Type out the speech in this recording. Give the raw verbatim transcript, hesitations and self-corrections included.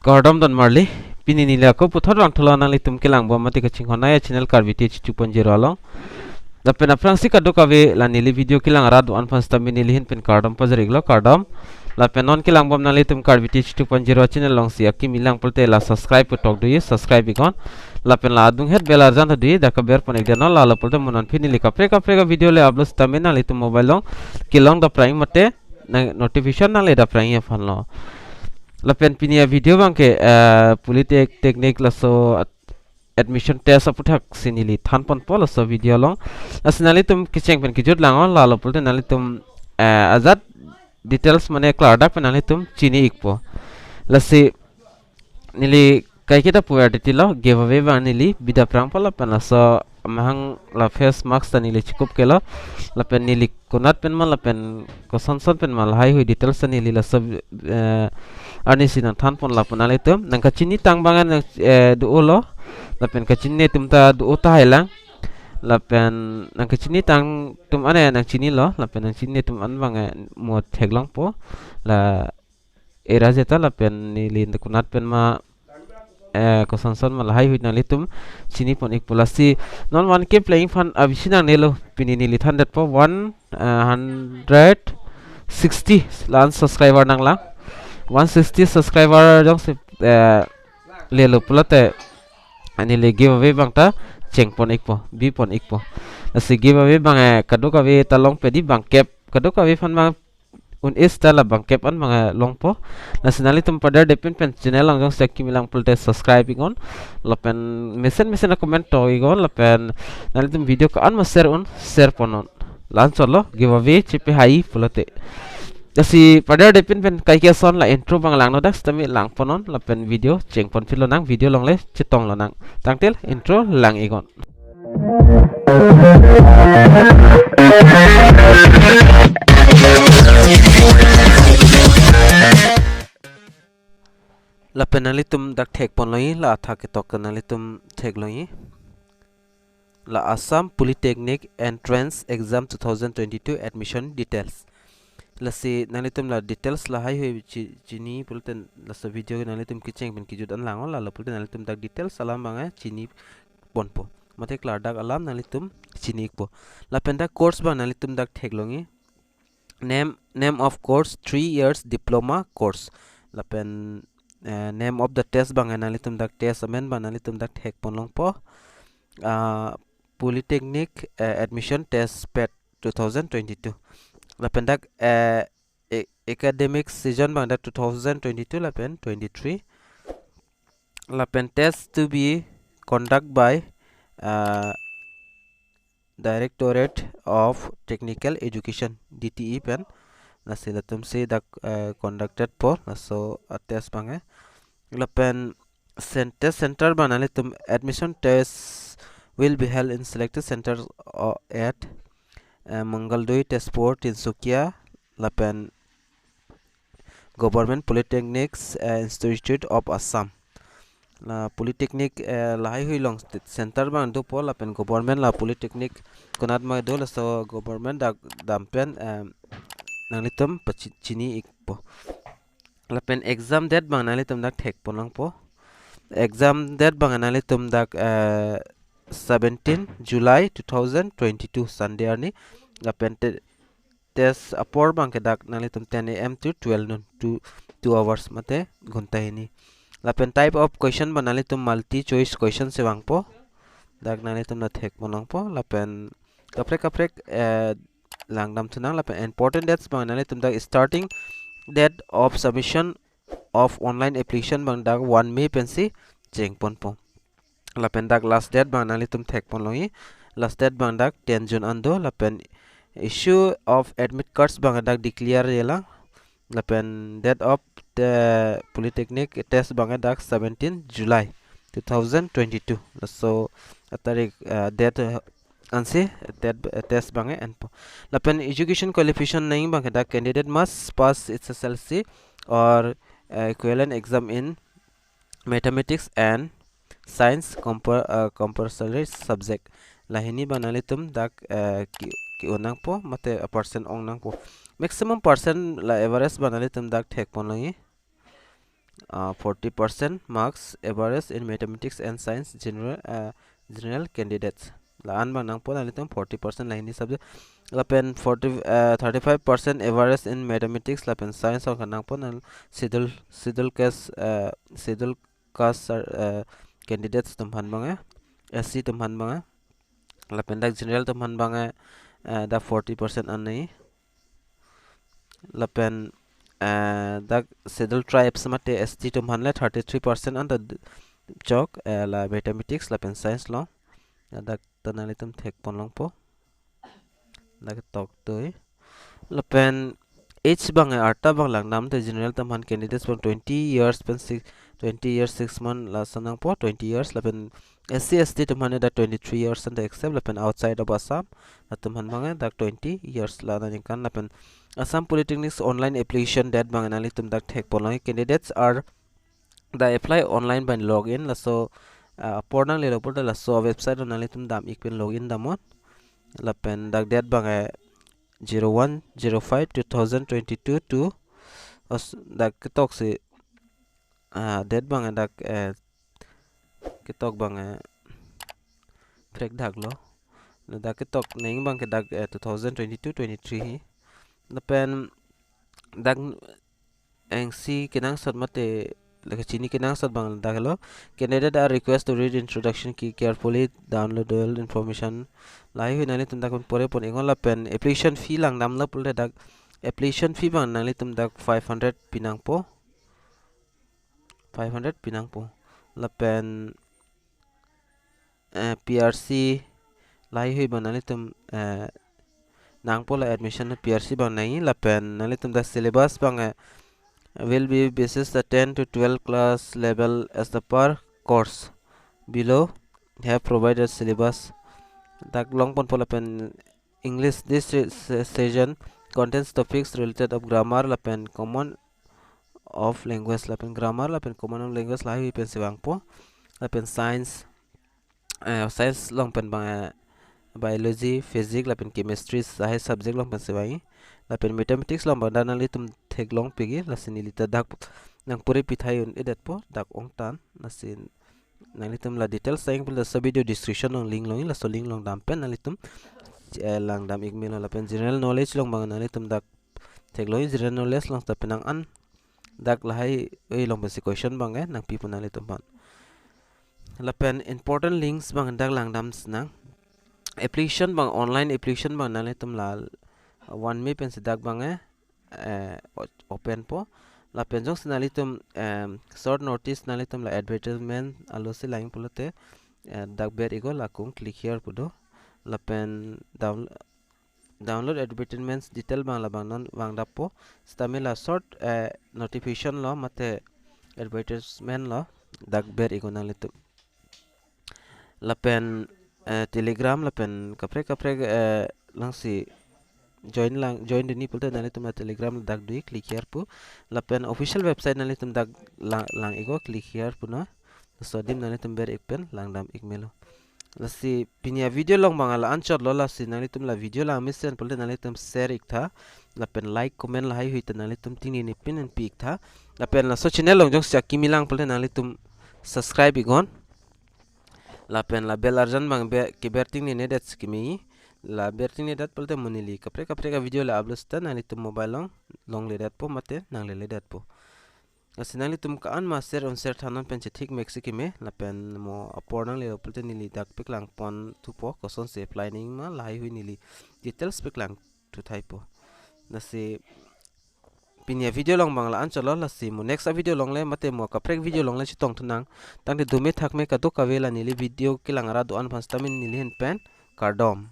Kardom don marli, pini neli ako puthot vangthulo nanglitum kelangbom mate kachinghon ai channel Karbi T H two point zero along. Lapen aphrangsi kadokave la neli video kelang arat do-an aphan sitame neli ahin pen kardom pajir-iklo, kardom. Lapen non kelangbom nanglitum Karbi T H two point zero channel alongsi akimi lang pulote la subscribe pu tok do-i, subscribe iknon. Lapen la adunghet bell arjan ta do-i, dak aber pon-ik detnon, lalo pulote mo non pini neli kaprek kaprek a-video le upload sitame nanglitum mobile along kelong daprang mate nang notification nangle daprang aphanlo. Lapen pini a-video abangke, eh, Polytechnic laso ad-, admission test aputhaksi neli than ponpo laso video along. Lasi nanglitum kecheng pen kejut lang-o, lalo pulote nanglitum, eh, ajat details mane klardak pen nanglitum chini-ikpo. Lasi neli kaiketa puver titilo, giveaway abang neli bi daprangpo lapen laso amahang la face mask ta neli chikup kelo, lapen neli konat pen ma lapen kosonson pen ma lahai hui details ta neli laso, eh, arnisi nangthan pon lapu nanglitum nangkachinitang abang nang, eh, do-olo, lapen kachini atum ta do-o tahai lang, lapen nangkachinitang atum ane nangchinilo, lapen nangchini atum an abang, eh, mo theklongpo, la era jeta lapen neli konat pen ma, eh, kosonson ma lahai hui nanglitum chini pon-ikpo. Lasi non one K playing fund abisi nangnelo, pini neli than detpo one, eh, hundred sixty la-an subscriber nanglang. One sixty subscriber jongsi, eh, lelo pulote neli giveaway abang ta cheng pon-ikpo, bi pon-ikpo. Lasi giveaway abang, eh, kadokave ta longpe di bangkep, kadokave aphan abang un-e seta la bangkep an abang, eh, longpo. Lasi nanglitum padar depin pen channel along jongsi akimi lang pulote subscribe iknon. Lapen mesen mesen a-comment tok iknon. Lapen nanglitum video ko-an ma share un, share ponnon. La-anchotlo giveaway chepahai pulote. Lasi padar depin pen kaike ason la intro abang langno, dak sitame lang ponnon. Lapen video cheng ponpilonang, video along le chetonglonang. Tangte intro lang iknon. Lapen nanglitum dak thek ponlongji, la athak ketok nanglitum theklongji. La Assam Polytechnic Entrance Exam two thousand twenty-two admission details. Lasi nanglitum la details lahai hui chi-, chini pulote laso video nanglitum kecheng pen kejut an lang-o, lalo pulote nanglitum dak details alam abang, eh, chini ponpo. Mate klardak alam nanglitum chini-ikpo. Lapen dak course abang nanglitum dak theklongji. Name, name of course, three years diploma course. Lapen, eh, name of the test abang, eh, nanglitum dak test amen abang nanglitum dak thek ponlongpo. Ah, Polytechnic, eh, admission test pet two thousand twenty-two. Lapen dak, eh, a-, academic session abang dak two thousand twenty-two lapen twenty-three. Lapen test to be conduct by, uh, Directorate of Technical Education, D T E pen. Lasi latumsi dak, uh, conducted po laso a-test abang, eh. Lapen cen-, test center abang nanglitum admission test will be held in selected centers, uh, at, uh, Mangaldoy, Tezpur, Tinsukia, lapen Government Polytechnics, uh, Institute of Assam. La Polytechnic, uh, lahai hui along st-, center abang dopo lapen government la Polytechnic konat ma do laso government dak dam pen, um, nanglitum pachi-, chini-ikpo. Lapen exam date abang nanglitum dak thek ponlongpo. Exam date abang nanglitum dak, eh, seventeen July two thousand twenty-two Sunday arni. Lapen te-, test apor abangke dak nanglitum ten A M to twelve noon, two, two hours mate ghonta hini. Lapen type of question abang nanglitum multi choice question si vangpo. Dak nanglitum la thek ponlongpo. Lapen kaprek kaprek, eh, langdam thunang. Lapen important dates abang nanglitum dak starting date of submission of online application abang dak one May pensi cheng ponpo. Lapen dak last date abang nanglitum thek ponlongji. Last date abang dak ten June an do. Lapen issue of admit cards abang dak declare-e lang. Lapen date of the polytechnic test abang dak seventeen July two thousand twenty-two. Laso atarik, uh, date, uh, ansi tet-, test abang enpo. Lapen education qualification nangji abangke dak candidate must pass H S L C or, uh, equivalent exam in mathematics and science compul-, uh, compulsory subject. Lahini abang nanglitum dak, uh, ke-, ke-o nangpo mate, uh, percent ong nangpo. Maximum percent la average abang nanglitum dak thek ponlongji. uh, forty percent marks average in mathematics and science general, uh, general candidates. La-an abang nangpo nanglitum forty percent la hini subject. Lapen forty, uh, thirty-five percent average in mathematics lapen science along nangpo nang schedule, schedule caste, uh, schedule caste, uh, candidates atum aphan abang, eh, S C atum aphan abang, eh. Lapen dak general atum aphan abang, eh, eh, dak forty percent an nangji. Lapen, eh, dak schedule tribes mate S T atum aphan le thirty-three percent an ta d-, chok, eh, la mathematics lapen science along. Ya, dak ta nanglitum thekpon longpo. Dak tok toi. Lapen age abang, eh, arta abang langdam te general atum aphan candidates abang twenty years pen six, twenty years six month lason nangpo, twenty years. Lapen S C S T atum aphan dak twenty-three years an ta accept, lapen outside of Assam atum aphan abang dak twenty years la aningkan. Lapen Assam Polytechnics online application date abang nanglitum dak thekpon longji. Candidates are the apply online by login, laso, ah, apor nanglelo pulote laso website nanglitum dam ik pen login damnon. Lapen dak date abang, eh, zero one zero five two thousand twenty-two to, os-, dak ketoksi, ah, date abang, eh, dak, eh, ketok abang, eh, prekdaklo. Dak ketok neng abang ke dak, eh, two thousand twenty-two twenty-three hi. Lapen dak engsi kenangsot mate lake chini kenangsot abang dak lo. Candidate are request to read introduction key carefully, download all information. Lahai hui nanglitum dak pon pore pon iknon. Lapen application fee langdamlo pulote dak application fee abang nanglitum dak five hundred pi nangpo. Five hundred pi nangpo. Lapen, eh, P R C lahai hui abang nanglitum, eh, nangpo, la admission P R C abang nangji. Lapen nanglitum dak syllabus abang, eh, will be basis the ten to twelve class level as the per course below have provided syllabus. Dak longponpo. Lapen English, this se-, se-, session contains topics related of grammar lapen common of language, lapen grammar lapen common of language lahai hui pensi vangpo. Lapen science, eh, science along pen abang, eh, biology, physics lapen chemistry lahai subject along pensi vangji. Lapen mathematics along abang dak nanglitum theklong piji, lasi neli ta dak nangpure pithai un-edetpo, dak ongtan, lasi nanglitum la details ta ing pulote laso video description along link longji, laso link along dam pen nanglitum, eh, langdam ik melo. Lapen general knowledge along abang nanglitum dak theklongji, general knowledge along ta penang an dak lahai hui along pensi question abang, eh, nangpipo nanglitum aphan. Lapen important links abang dak langdam sinang. Application abang, online application abang nanglitum la one May pensi dak abang, eh, eh, o-, openpo. Lapen jongsi nanglitum, em, short notice nanglitum la advertisement alosi lang pulote, eh, dak ber iknon, la akung click here pu do. Lapen down-, download advertisements detail abang labang non vangdappo. Sitame la short, eh, notification lo mate advertisement lo, dak ber iknon nanglitum. Lapen, eh, Telegram lapen kaprek kaprek, eh, alongsi join lang, join dunji pulote nanglitum la Telegram dak do ik, click here pu. Lapen official website nanglitum dak lang, lang iknon, click here pu no. Laso adim nanglitum ber ik pen langdam ik melo. Lasi pini avideo along abang la anchotlo, lasi nanglitum la video langmesen pulote nanglitum share iktha. Lapen like, comment lahai hui ta nanglitum tingnine pin pi iktha. Lapen laso channel along jongsi akimi lang pulote nanglitum subscribe iknon. Lapen la bell arjan abang be keber tingnine det si kimi. La ber tingnine det pulote mo neli kaprek kaprek avideo la upload seta nanglitum mobile along longledetpo mate nangleledetpo. Lasi nanglitum ko-an ma share un share thanon pen chethik mek si kimi. Lapen mo apor nanglelo pulote neli dak paklangpon thupo, kosonsi apply nangji ma lahai hui neli details paklangthuthaipo. Lasi pini avideo along abang la anchotlo, lasi mo next avideo along le mate mo kaprek video along le chetong thunang. Tangte dome thakme kadokave la neli video kelang arat do-an aphan sitame neli ahin pen kardom.